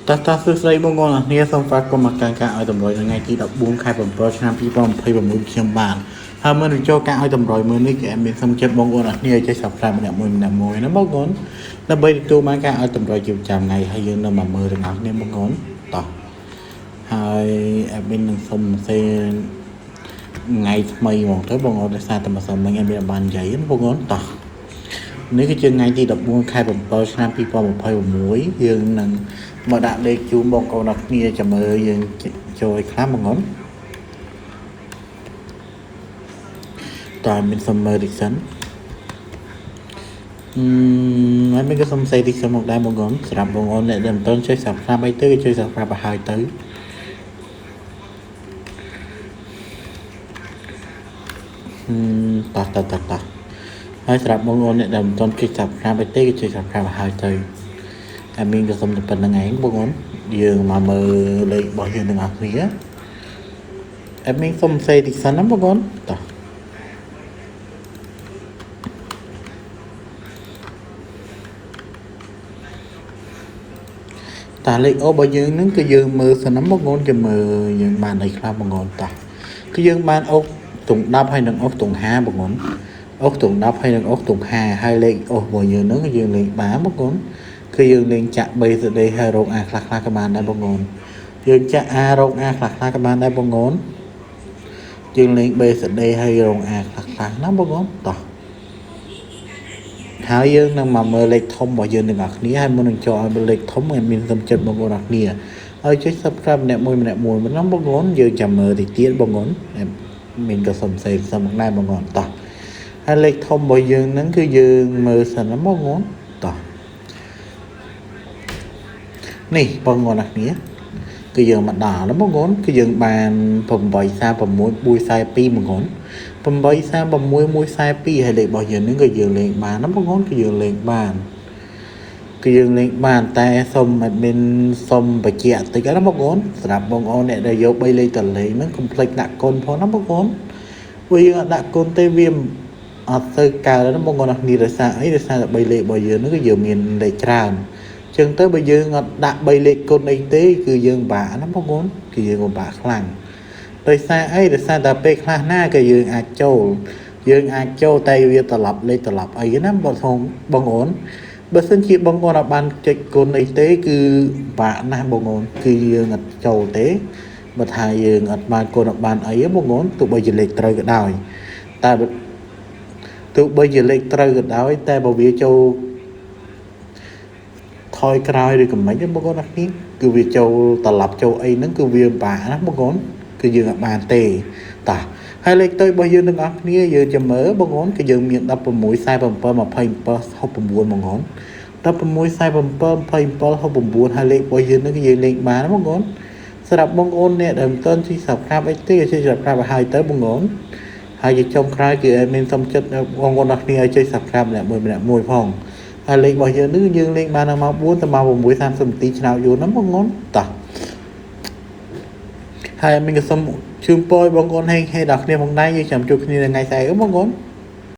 តោះតោះសួស្តីបងប្អូនអរគ្នាសូមស្វាគមន៍មកកាន់ការឲ្យតម្រុយនៅថ្ងៃទី14ខែ7ឆ្នាំ2026ខ្ញុំបានហើយមើលនឹងចូលការឲ្យតម្រុយមើលនេះគេមានសូមចិត្តបងប្អូនអរគ្នាឲ្យចេះ Subscribe ម្នាក់មួយម្នាក់មួយណាបងប្អូនដើម្បីទទួលបានការឲ្យតម្រុយជាប្រចាំថ្ងៃហើយយើងនៅមកមើលទាំងអស់គ្នាបងប្អូនតោះហើយ admin នឹងសុំសេថ្ងៃថ្មីហ្មងទៅបងប្អូនដោយសារតែម្សិលមិញ admin បាននិយាយណាបងប្អូនតោះនេះគឺជាថ្ងៃទី14ខែ7ឆ្នាំ2026យើងនឹងមកដាក់លេខជូនបងប្អូនអរគ្នាចាំមើលយើងចូលឲ្យខ្លះបងប្អូនតើមានសុំមើលតិចសិនអឺហើយមានក៏សុំសេតិចសិនមកដែរបងប្អូនសម្រាប់បងប្អូនអ្នកដែលមិនទាន់ជួយ Subscribe អីទៅក៏ជួយ Subscribe ឲ្យហើយទៅតោះតោះតោះតោះហើយសម្រាប់បងប្អូនអ្នកដែលមិនទាន់ជួយ Subscribe អីទេក៏ជួយ Subscribe ឲ្យហើយទៅហើយមានក៏សុំតែប៉ុណ្្នឹងឯងបងប្អូនយើងមកមើលលេខរបស់យើងទាំងអស់គ្នា admin សុំសេតិចសិនណាបងប្អូនតោះតាលេខអូរបស់យើងហ្នឹងគឺយើងមើលសិនណាបងប្អូនគេមើលយើងបានអីខ្លះបងប្អូនតោះគឺយើងបានអូសទង10ហើយនិងអូសទង5បងប្អូនអូសទង10ហើយនិងអូសទង5ហើយលេខអូសរបស់យើងហ្នឹងគឺយើងលេងបានបងប្អូនគឺយើងលេងចាក់ BCD ហើយរោគ A ខ្លះខ្លះក៏បានដែរបងប្អូនយើងចាក់ A រោគ A ខ្លះខ្លះក៏បានដែរបងប្អូនយើងលេង BCD ហើយរោគ A ខ្លះខ្លះណាបងប្អូនតោះហើយយើងនឹងមកមើលលេខធំរបស់យើងទាំងអស់គ្នាហើយមុននឹងចូលឲ្យមើលលេខធំមានសំចិត្តបងប្អូនអរគ្នាហើយចុច Subscribe ម្នាក់មួយម្នាក់មួយម្ដងបងប្អូនយើងចាំមើលតិចទៀតបងប្អូនមានក៏សុំសេសុំមកដែរបងប្អូនតោះហើយលេខធំរបស់យើងហ្នឹងគឺយើងមើលសិនណាបងប្អូនតោះនេះបងប្អូនអរគ្នាគឺយើងមកដល់ណាបងប្អូនគឺយើងបាន836 142បងប្អូន836 142ហើយលេខរបស់យើងហ្នឹងក៏យើងលេងបានណាបងប្អូនគឺយើងលេងបានគឺយើងលេងបានតែសុំ admin សុំបញ្ជាក់តិចណាបងប្អូនសម្រាប់បងប្អូនអ្នកដែលយក3លេខតលេងហ្នឹងកុំភ្លេចដាក់គុណផងណាបងប្អូនព្រោះយើងអត់ដាក់គុណទេវាអត់ទៅកើតណាបងប្អូនអរគ្នាដោយសារអីដោយសារតែ3លេខរបស់យើងហ្នឹងគឺយើងមានលេខច្រើនចឹងទៅបើយើងអត់ដាក់3លេខគុណអីទេគឺយើងពិបាកណាបងប្អូនគឺយើងពិបាកខ្លាំងដោយសារអីដោយសារតែពេលខ្លះណាក៏យើងអាចចូលយើងអាចចូលតែវាត្រឡប់លេខត្រឡប់អីណាបងបងប្អូនបើសិនជាបងប្អូនអត់បានចុចគុណអីទេគឺពិបាកណាស់បងប្អូនគឺយើងអត់ចូលទេបើថាយើងអត់បានគុណអត់បានអីបងប្អូនទោះបីជាលេខត្រូវក៏ដោយតែទោះបីជាលេខត្រូវក៏ដោយតែបើវាចូលថយក្រោយឬក៏មិនបងប្អូនអរគ្នាគឺវាចូលត្រឡប់ចូលអីហ្នឹងគឺវាពិបាកណាបងប្អូនគឺយើងអត់បានទេតោះហើយលេខទៅរបស់យើងទាំងអស់គ្នាយើងចាំមើលបងប្អូនគឺយើងមាន16 47 27 69បងប្អូន16 47 27 69ហើយលេខរបស់យើងហ្នឹងគឺយើងលេខបានបងប្អូនសម្រាប់បងប្អូនអ្នកដែលមិនទាន់ជួយ Subscribe អីទេជួយ Subscribe ឲ្យហើយទៅបងប្អូនហើយជាចុងក្រោយគឺមានសុំចិត្តបងប្អូនអរគ្នាឲ្យជួយ Subscribe ម្នាក់មួយម្នាក់មួយផងហើយលេខរបស់យើងនេះយើងលេខបានដល់ម៉ោង4ទៅម៉ោង6:30នាទីឆ្នោតយូរណាបងប្អូនតោះហើយមានក៏សូមជូនពរឲ្យបងប្អូនហេងហេដល់គ្នាផងដែរយើងចាំជួបគ្នានៅថ្ងៃស្អែកបងប្អូន